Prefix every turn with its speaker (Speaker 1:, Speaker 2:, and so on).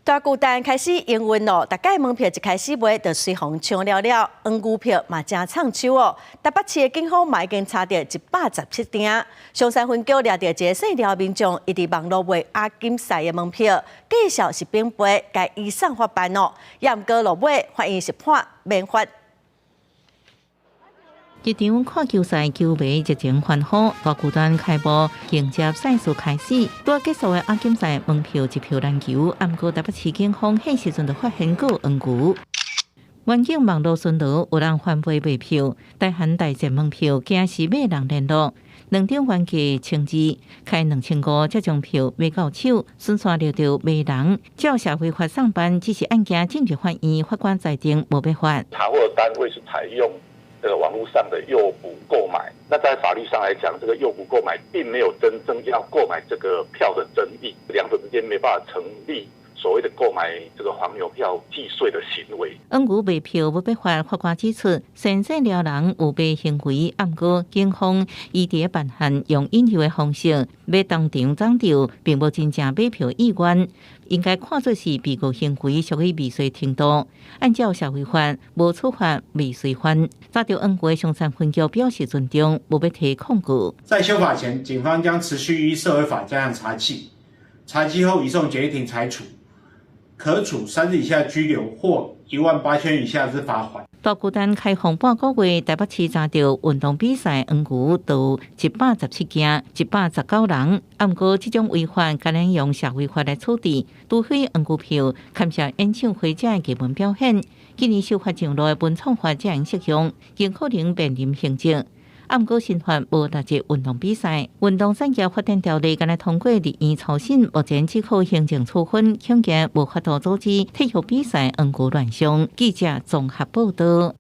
Speaker 1: 大巨蛋開始營運咯，逐屆門票一開始賣就隨予搶了了，黃牛票嘛誠搶手哦。台北市的警方嘛已經查著117張，松山分局掠著一个姓廖民眾，伊佇網路賣亞錦賽的門票，介紹是平輩，共伊送法辦哦。也毋過落尾發現是判免罰。
Speaker 2: 一場看球賽，球迷熱情歡呼，大巨蛋開幕迎接賽事開始。拄仔結束的亞錦賽門票一票難求，毋過台北市警方彼時陣就發現閣有黃牛。員警網路巡邏，有人翻倍賣票，大韓大戰門票驚是買人聯絡，兩張原價1200，開2500才將票買到手，順紲掠著賣人。照社會法送辦，只是案件進入法院，法官裁定無欲罰。
Speaker 3: 查獲單位是採用這個網路上的誘捕購買，那在法律上來講，這個誘捕購買並沒有真正要購買這個票的真意，兩者之間沒辦法成立所謂的購買這個黃牛票既遂的行為。
Speaker 2: 黃牛賣票無欲罰，法官指出，先生撩人有賣行為，毋過警方伊佇辦案用引誘的方式，欲當場掌著，並無真正買票意願，應該看作是被告行為屬於未遂程度。按照社會法，無處罰未遂犯。查著黃牛松山分局表示尊重，無欲提控告。
Speaker 4: 在修法前，警方將持續依社會法加強查緝，查緝後移送簡易庭裁處，可處3日以下拘留或18,000以下之罰款。
Speaker 2: 大巨蛋開放半個月，台北市查著運動比賽黃牛都117件，119人。毋過這種違法，敢若用社會法來處置，除非黃牛票牽涉演唱會這藝文表演，今年修法上路的文創法才會適用，更可能面臨刑責。毋過新法無列入運動比賽，運動產業發展條例敢若通過立院初審，目前只可行政處分，恐驚無法度阻止體育比賽黃牛亂象。記者綜合報道。